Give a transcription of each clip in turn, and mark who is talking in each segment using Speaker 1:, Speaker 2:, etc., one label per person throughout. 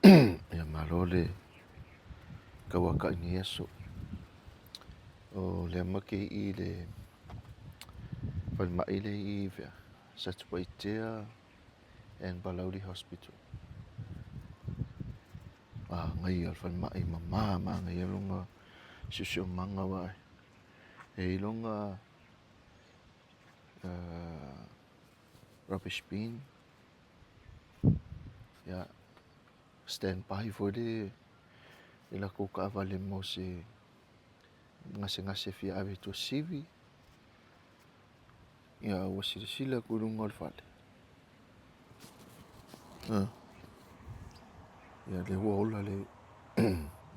Speaker 1: Ia malo le tauatai i lenei aso. O lea ma te i i le falemai lea i Satupaitea and Palauli Hospital. Manaia le falemai, e mama manaia lona siosiomaga vaai. E i ai lona rubbish bin, ia, standby foi le latou taavale mo se gasegase e fia ave i Tuasivi. Ia ua silasila atu i luga o le fale, ia lea ua ola le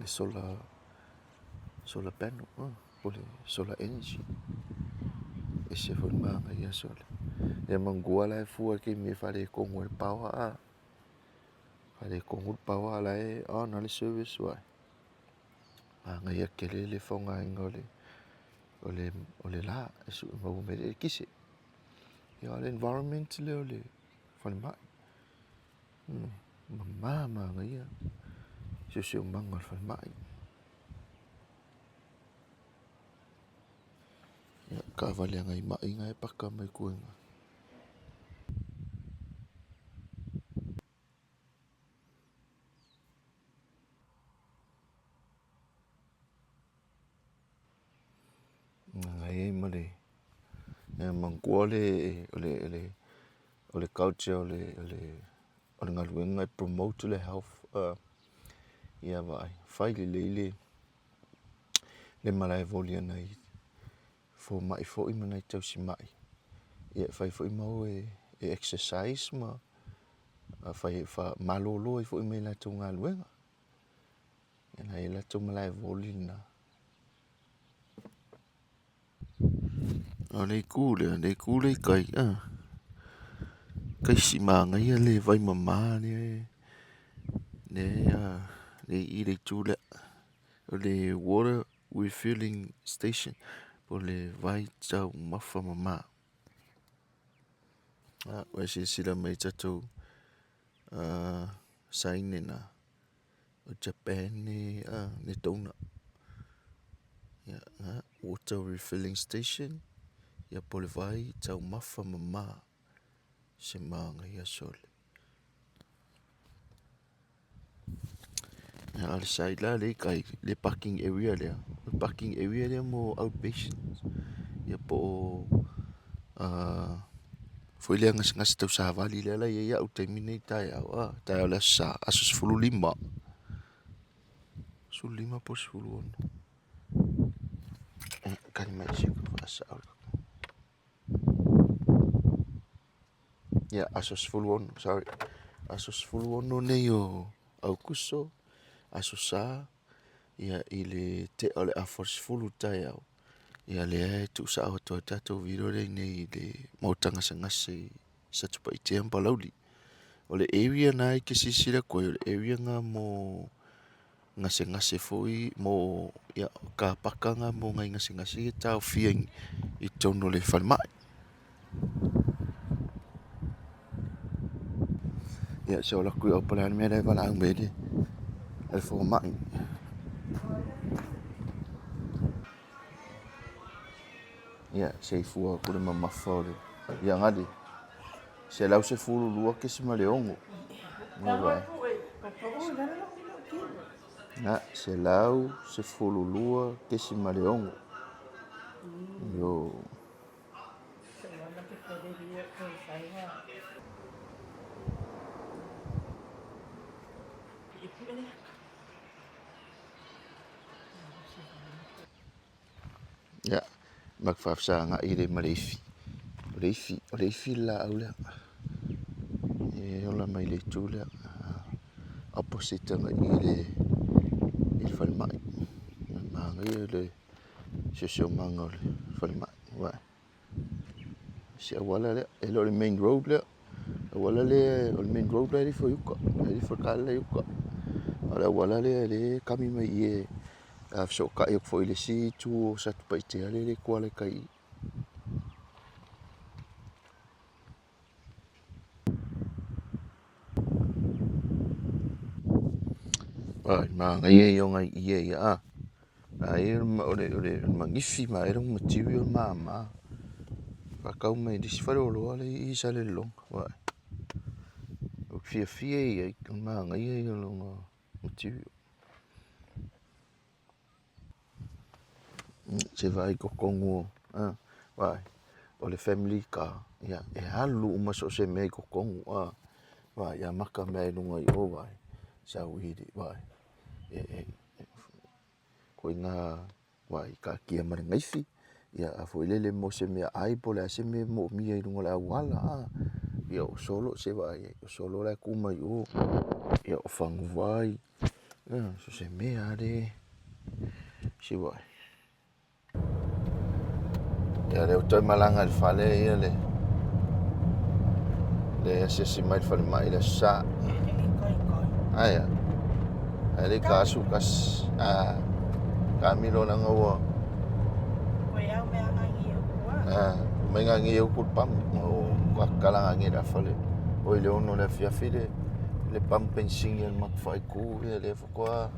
Speaker 1: solar panel po o le solar energy. E ese foi le manaia sole. Ia manatua la e fua i le taimi e faaletonu ai le power a? Faaletonu le power a o la e on lava le service vaai. Manaia tele le faaaogaina o le la e maua mai ai le eletise. Ia o le environment lea o le falemai, e mama manaia le siosiomaga o le falemai. Ia, o taavale a nai mai na e paka mai tua i ina. Na i ai ma le manatua o le culture o le galuega e promote le health ia vaai, fai lelei le malae voli a nai fomai foi ma nai tausimai, e fai foi ma o e exercise ma malolo ai foi mai a latou galuega. O la e i ai le latou malae voli lena. O le itu lea, le itu lea i tai, taisi manaia le vaimama lea e i le itu lea. O le water refilling station, o le vai taumafa mama. Ua e silasila mai i tatou sign lena, o Japan le donut, water refilling station, po o le vai taumafa mama. Se manaia sole. A o le side la lea i tai, le parking area lea, o le parking area lea mo outpatients, ia po o foi lea gasegase tau savali lea la e i ai au i le taimi lenei i le taeao, taeao o le aso Sa, aso 15, 15 po o le 16. Tali mai se Ia, aso 16, sorry. Aso 16 nei o Aokuso, aso Sa, ia i le tea o le afa o le 10 i le taeao, ia lea e tuusao atu ai le tatou video lea i inei i le maota gasegase i Satupaitea ma Palauli. O le area lena e te silasila atu ai, o le area lena mo gasegase foi mo ia, car paka na mo nai gasegase ia e taofia i totonu o le falemai. Ia se i ou alu atu i o po o le a le mea la e valaau mai ai le fomai. Ia, se i fua atu le mamafa o le... Ia gale, 112.6. Ia, 112.6. Io. Ia, ma te faafesagai lea ma le ifi. O le ifi, o le ifi le laau lea. E ola mai le itu lea. Opposite agai i le falemai. Manaia le siosiomaga o le falemai. Uai. Si auala lea, e le o le main road lea. Auala lea, o le main road la e alu ifo i uta. E alu ifo le taavale la i uta. A o le auala lea o lea e kami mai i i e fesootai atu foi i le isi itu o Satupaitea lea e tuala i tai i i. Ai, manaia ia o nai ie ia, a. Ai o le, o le manifi ma ele material mama. Whakau mai le isi faleoloa le i Salelologa. Vaai. O fiafia ia i o le manaia ia o lona material. Se vaai i totonu o, a, vaai, o le family car, ia, e alu uma so o se mea i totonu, a, vaai, e amata mai lava i luga i o, vaai, sau i, vaai, e, e, ituaiga vaai, taatia ma le naifi, ia a foi lele mo se meaai po o le a se mea e moomia i luga o le auala, a, ia o solo, se i vaai i ai, o solo la e tu mai o, ia o faguvai, ia, so o se mea lava lea e, se i vaai. Ia lea ua toe malaga i le fale ia le le asiasi mai le falemai le aso Sa. Aia. Ae le ka asu kasi. Ah. Kamilo leaga ua
Speaker 2: Koe au mea ngangi e uku a.
Speaker 1: Ah, mai ngangi e uku le pamu. O kala ngangi le afa le oi le 6 le afiafi le le pamu penisini a le matou faaitu ia lea faatoa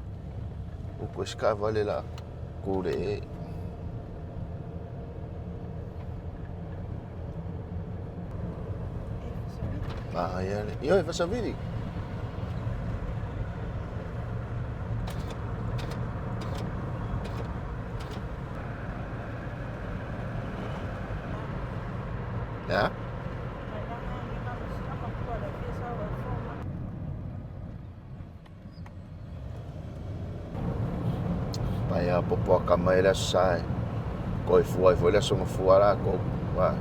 Speaker 1: uku ai se taavale la ku le e. Ah, ia le. Ioe, fasavili. Ya. Mai a popo a ka mai le aso Sa e koe fua ai foi le aso gafua lakou. Uae.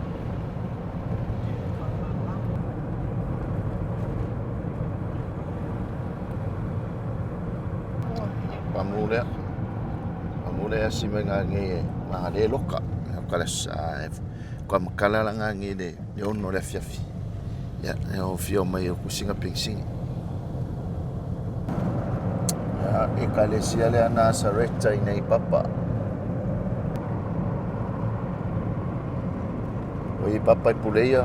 Speaker 1: Pamu lea. Pamu lea asi mai ngage e ngage loka. Loka le aso Sa e kua makala la ngage le 6 le afiafi. Ia, e o fia mai o kusinga pengsini. Ia, ekalesia lea Nasareta i nei papa. O i papa i Puleia,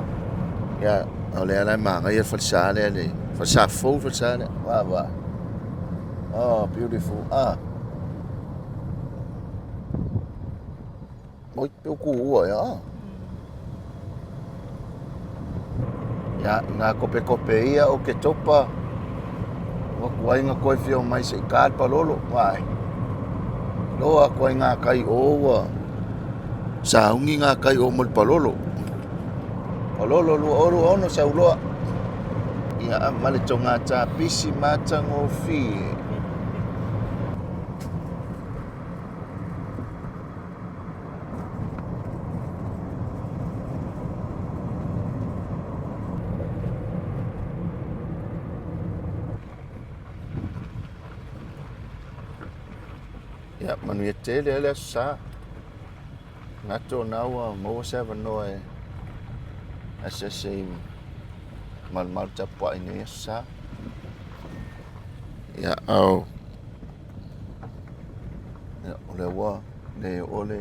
Speaker 1: ia, o lea la e manaia le falesa lea, le falesa fou le falesa lea. Va, va. Oh, beautiful. Ah. Oi, pe o kuua ia. Ah. Ia, i ngā kopekope ia o ke topa, ua ku ai nga koe fia o mai se i ka le palolo, vaai. Loa aku ai ngā kai o ua saungi ngā kai o mo le palolo. Palolo 2026 sau loa. Ia, ma le togata pisi matagofie. Ia, manuia tele le aso Sa. Manatu o na ua maua se avanoa e asiasi ai malumalu tapuai nei aso Sa. Ia, ao, ia, o lea ua le oo le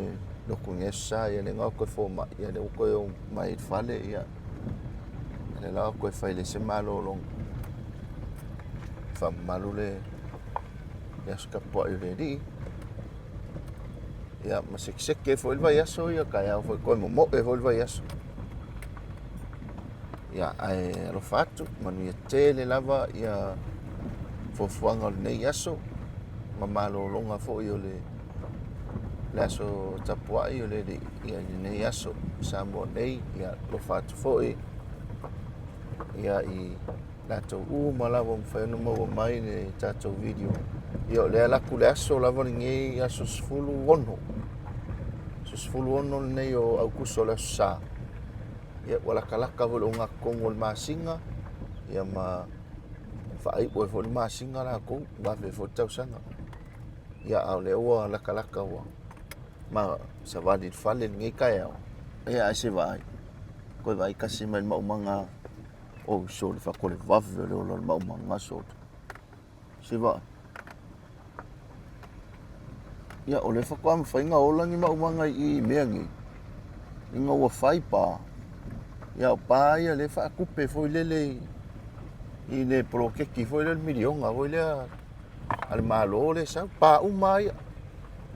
Speaker 1: loku i aso Sa, ia le gaoa koe fomai, ia lea ua toe o mai i le fale, ia, lea la ua toe fai le se malologa. Faamamalu le le aso tapuai o le Alii. Ia, ma sekeseke foi le vaiaso ia, taeao foi toe momoe foi le vaiaso. Ia, ae alofa atu, manuia tele lava ia fuafuaga o lenei aso, ma malologa foi o le le aso tapuai o le Alii, ia i lenei aso Samoa nei, ia alofa atu foi ia i latou uma lava ua mafai ona maua mai le tatou video. Ia o lea laku le aso lava lenei aso 16. Aso 16 lenei o Aukuso le aso Sa. Ia ua latalata foi i le ogatotonu o le masina, ia ma faaiu ai foi le masina latou, vave foi le tausaga. Ia a o lea ua latalata ua ma savali i le fale lenei taeao. Ia ae se vaai, toe vaai tasi mai le maumaga Oh, sole fa ko le vave o le ola o le maumaga sole. Se vaai. Ia, o le faatoa mafai ona ola ni maumaga i i mea nei. Ina ua fai pa. Ia, o pa ia lea e faatupe foi lele i le poloketi foi lea o le miliona foi lea. a le Malo lea e sau, pa uma lava ia.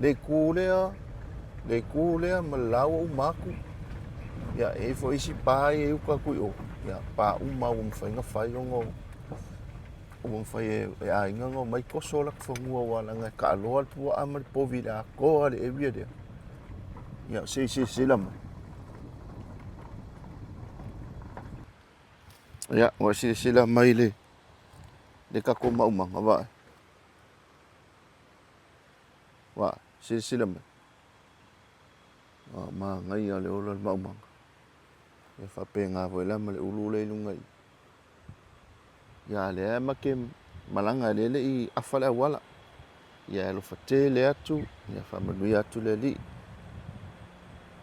Speaker 1: Le itu lea, le itu lea ma le la ua uma atu. Ia, e i ai foi isi pa ia e i uta atu i o, ia, pa uma lava ua mafai ona fai ona ua mafai e aiga ona omai toso o latou fanua aua leaga e taaloa le puaa ma le povi i le atoa le area lea. Ia, se i silasila mai. Ia, ua silasila mai le le tatou maumaga, vaai. Vaai, silasila mai. Manaia le ola o le maumaga. E faapena foi la ma le ulu lea i luga i i. Ia, a o lea ma te malaga, o lea e le i afa le auala. Ia e alofa tele atu, ia faamanuia atu le Alii.